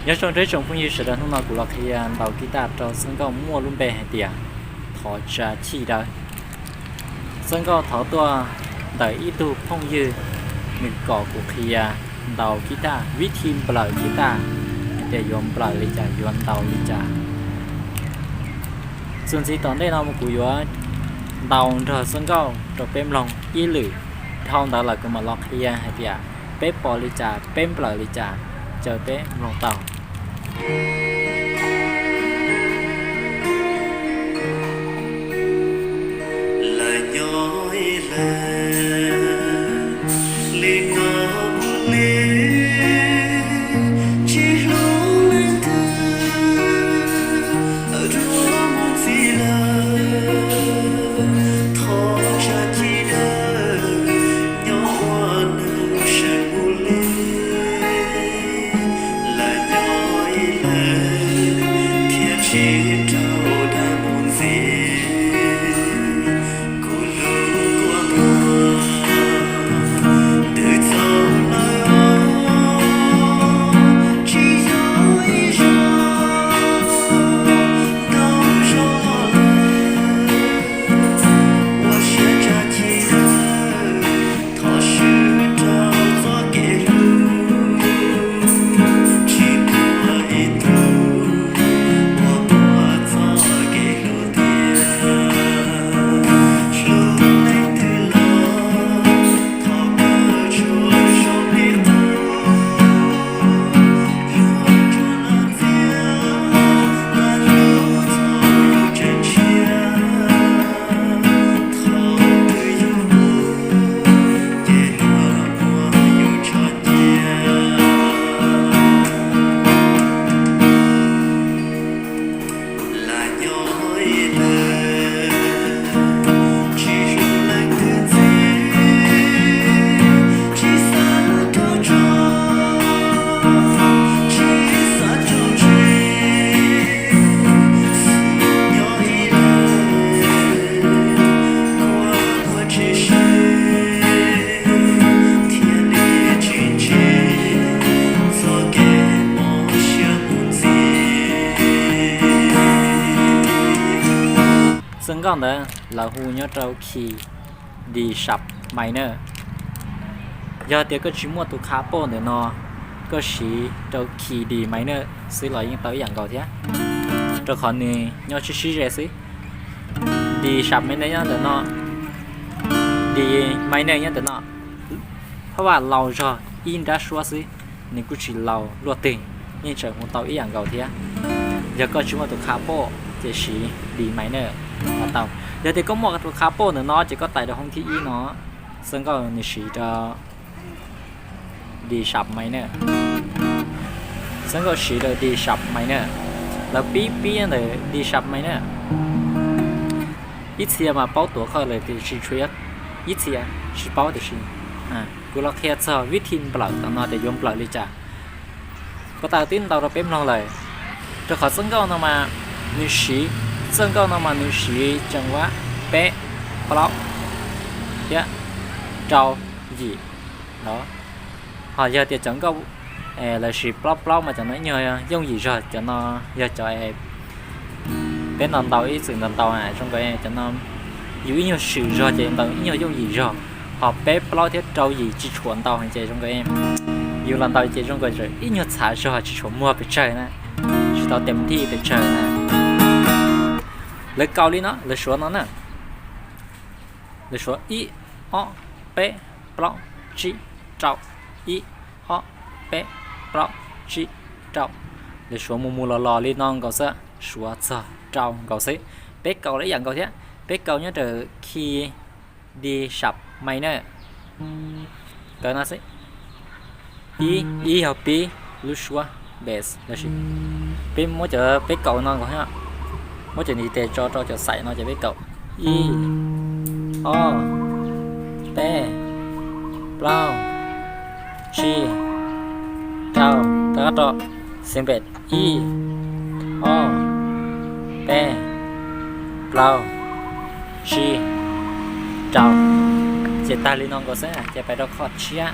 Nyob zoo rau ib tsoom phooj ywg sawv daws, hnub no kuv los qhia ntaus kib taj rau Xeeb Nkauj muaj lub npe hais tias Thov Tsa Chij Dawb. Xeeb Nkauj thov tuaj ntawm ib tug phooj ywg, nws kom kuv qhia ntaus kib taj, vib thi nplawm kib taj, hais tias yuav nplawm li cas, yuav ntaus li cas. Txuas ntxiv tom ntej no mus kuv yuav ntaus nrog Xeeb Nkauj rau peb mloog ib lwm, dhau ntawd lawm kuv mam los qhia hais tias peb pom li cas, peb nplawm li cas, caw peb mloog tau. Lawm nyob ib leeg li no mus li, tsis hlub leej twg dua mus ntxiv lawm. Thov tsa chij dawb, nyob ua neeg sawv mus li. Lawm nyob ib leeg thiaj tsis raug dag mus ntxiv. Kuv hlub kua muag twb txaus lawm os, tsis yog ib zaug, ntau zaus los lawm. Ua siab tsa chij dawb, thov swb rau txoj kev hlub, tsis muaj ib tug ua puas txoj kev hlub tiag. Hlub leej twg los thov kawg tshuav zoo li qub, luag nrog los txiav, mas hlub txhob yus tseem tshiab. Thaum twg yus mus ces luag muab yus tso cia. Lam nyob ib leeg, tsis hlub leej twg ntxiv, tsis xav rau tso, tsis xav rau tsis, nyob ib leeg, kua muag tsis sib, thiaj li tsis ntsib txoj kev mob siab mus ntxiv. Xeeb Nkauj ntawd lawv hu nyob rau key D sharp minor. Yog tias koj tsis muaj tus kha poj ntawm no, koj siv rau key D minor xwb los yeej tau ib yam nkaus thiab, rau qhov nws nyob sib sib ze xwb. D sharp minor nyob ntawm no, D minor nyob ntawm no, phab vaj laus zog ib nrab suab xwb, nws kuj tsis laus luaj twg, yeej tseem hu tau ib yam nkaus thiab. Yog koj tsis muaj tus kha poj ces siv D minor los tau. Yog tias koj muaj tus kha poj ntawm no ces koj tais rau hoob thib ib no, Xeeb Nkauj nws siv rau D sharp minor. Xeeb Nkauj siv rau D sharp minor. Lawv pib pib ntawm D sharp minor. Ib txhia mas paub tuav qhov lawm tiam sis tshuav ib txhia tsis paub tiam sis kuv los qhia txog vib thi nplawm tom no tias yuav nplawm li cas. Koj tais twb ntaus rau peb mloog lawm. Rau qhov Xeeb Nkauj no mas nws siv, Xeeb Nkauj no mas nws siv ceev vab peb, plaub thiab rau, yim. Ho yog tias cov nkauj lawv siv plaub plaub mas cov no ib nyuag yooj yim zog, cov no yog cov peb ntaus ntaus ib txwm ntaus ntaus na zoo nkaus cov no yus ib nyuag swm zog ces ntaus ib nyuag yooj yim zog. Ho peb plaub thiab rau yim tsis tshua ntaus ces zoo nkaus yus los ntaus ces zoo nkaus ib nyuag txhav zog tsis tshua muag pes tsawg na, tsis tau tes thij pes tsawg na. Lawv kaus li no, lawv suav no na. Lawv suav ib, ob, peb, plaub, tsib, rau, ib, ob, peb, plaub, tsib, rau. Lawv suav mus mus los los li no nkaus xwb, suav txog rau nkaus xwb. Peb kaus lawv ib yam nkaus thiab, peb kaus nyob rau key D sharp minor. Kaus no xwb. Ib, ib yog pib lub suab bass lossis peb muab cov peb kaus no nkaus, muab cov ntiv tes tso rau cov xaim no ces peb kaus ib, ob, peb, plaub, tsib, rau, rov qab rau, same bass ib, ob, peb, plaub, tsib, rau. Ces tag li no nkaus xwb ces pais rau qhov tshiab.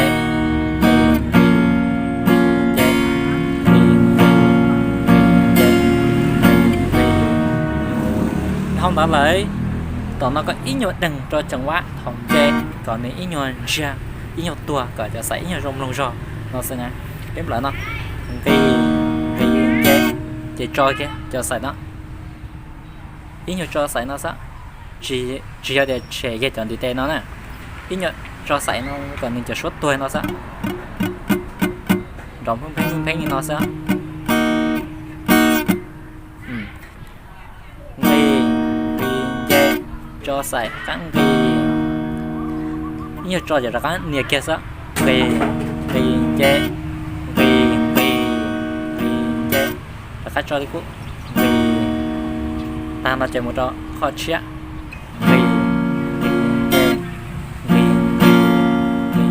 nqis, nqis, nqis, nqis, nqis, nqis, nqis, nqis. Dhau ntawd lawm, tom no koj ib nyuag deeg rau tseem vab thaum nce kom nws ib nyuag ntsiag, ib nyuag tuag kom cov xaim ib nyuag zoo mloog zog no xwb na. Peb nplawm no, nqis, nqis, nce, ces tso kiag cov xaim no, ib nyuag tso xaim no xwb, tsis yog tias tshem kiag cov ntiv tes no na, ib nyuag tso xaim no kom nws cov suab tuag no xwb, nrov pheej pheej pheej li no xwb. Nqis, nqis, nce, tso xaim qab nqis, ib nyuag tso ces rov qab nias kiag xwb, nqis, nqis, nce, nqis, nqis, nqis, nce, rov qab tso li qub, nqis, tag no ces mus rau qhov tshiab, nqis, nqis, nce, nqis, nqis,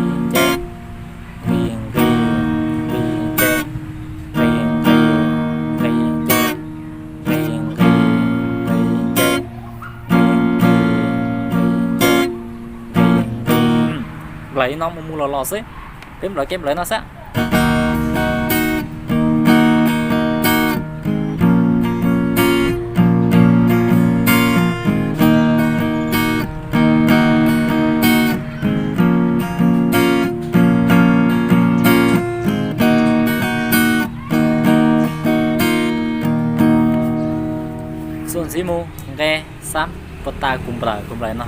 nqis, nce, nqis, nqis, nqis, nce, nqis, nqis, nqis, nce, nqis, nqis, nqis, nce, nqis, nqis, nqis, nce, nqis, nqis. Nplawm li no mus mus los los xwb, peb nplawm kev nplawm no xwb. Txuas ntxiv mus nqe xab puas tas kuv nplawm, kuv nplawm no.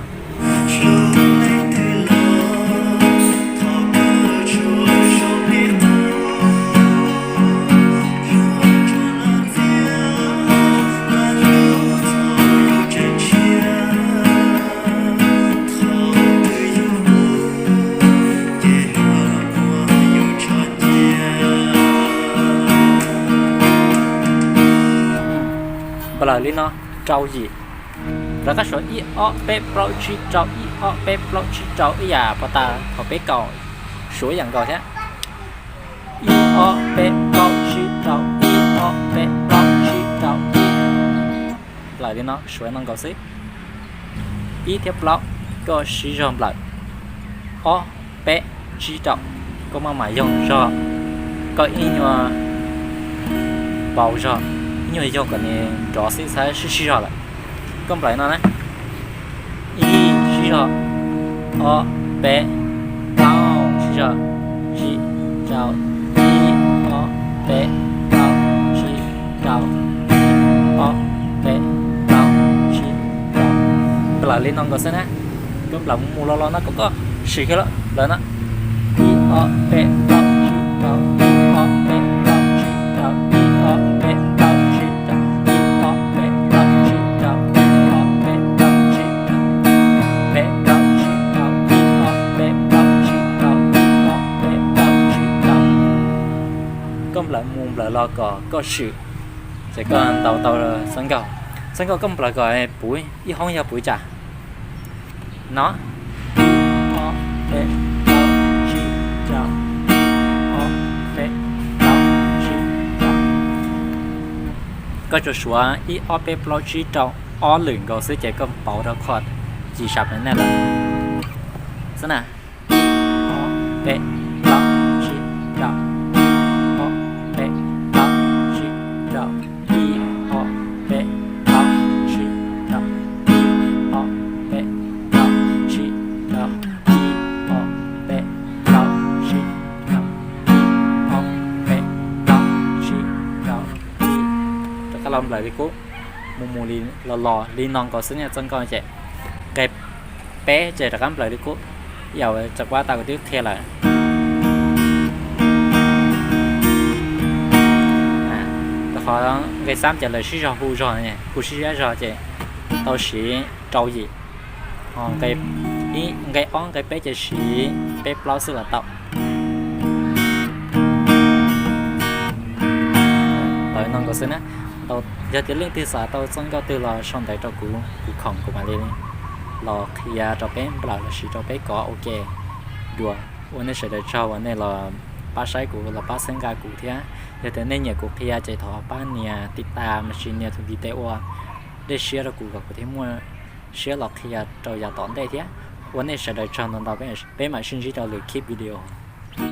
Nplawm li no rau yim. Rov qab suav ib ob peb plaub tsib rau, ib ob peb plaub tsib rau, ib yam puas tas thaum peb kaum, suav ib yam nkaus thiab. Ib ob peb plaub tsib rau, ib ob peb plaub tsib rau, ib. Nplawm li no suav no nkaus xwb. Ib thiab plaub, koj siv zog nplawm. Ob, peb, tsib rau, koj maj mam yoog zog, koj ib nyuag npau zog, ib nyuag yoog kom nws nrov xwb xav sib sib zog lawm. Koj nplawm no na. Tsib zog, ob, peb, plaub, tsib zog, tsib, rau, ib, ob, peb, plaub, tsib, rau, ib, ob, peb, plaub, tsib, rau. Nplawm li no nkaus xwb na. Koj nplawm mus mus los los no kom koj sim kiag lawm na. Ib, ob, peb, plaub, tsib, rau, ib, ob, peb, plaub, tsib, rau, ib, ob, peb, plaub, tsib, rau, ib, ob, peb, plaub, tsib, rau, ib, ob, peb, plaub, tsib, rau, peb, plaub, tsib, rau, ib, ob, peb, plaub, tsib, rau, ib, ob, peb, plaub, tsib, rau. Koj nplawm mus nplawm los kom koj swm, ces koj ntaus tau txoj nkauj. Txoj nkauj koj nplawm kom puv ib hoob yog puv cas no. Ib, ob, peb, plaub, tsib, rau, ib, ob, peb, plaub, tsib, rau. Koj tsuas suav ib, ob, peb, plaub, tsib, rau ob lwm nkaus xwb ces koj pauv rau chord ci sharp minor lawm xwb na. Ib, ob, peb, plaub, tsib, rau, ib, ob, peb, plaub, tsib, rau, ib, ob, peb, plaub, tsib, rau, ib, ob, peb, plaub, tsib, rau, ib, ob, peb, plaub, tsib, rau, ib, ob, peb, plaub, tsib, rau, ib. Rov qab los nplawm li qub, mus mus li los los li no nkaus xwb na txoj nkauj ces nqe peb ces rov qab nplawm li qub. Yam tsa kuab tas kuv twb qhia lawm. Rau qhov nqe xab ces lawv sib zog hu zog, hu sib zog zog ces tau siv rau yim. Ho nqe ob nqe peb ces siv peb plaub xwb los tau. Tau no nkaus xwb na. Yog tias leej twg xav tau txoj nkauj twg los sau ntawv rau kuv, kuv khoom kuv mam li los qhia rau peb nplawm los sis rau peb kov ua ke dua. Ua nej sawv daws tsaug uas nej los pab saib kuv los pab txhawb nqa kuv thiab. Yog tias nej nyiam kuv qhia ces thov pab nias tiv tas mas sis nias tus ntiv tes ua dej siab rau kuv kom kuv thiaj muaj siab los qhia rau yav tom ntej thiab. Ua nej sawv daws tsaug ntau ntau, peb mam sib ntsib rau lwm clip video.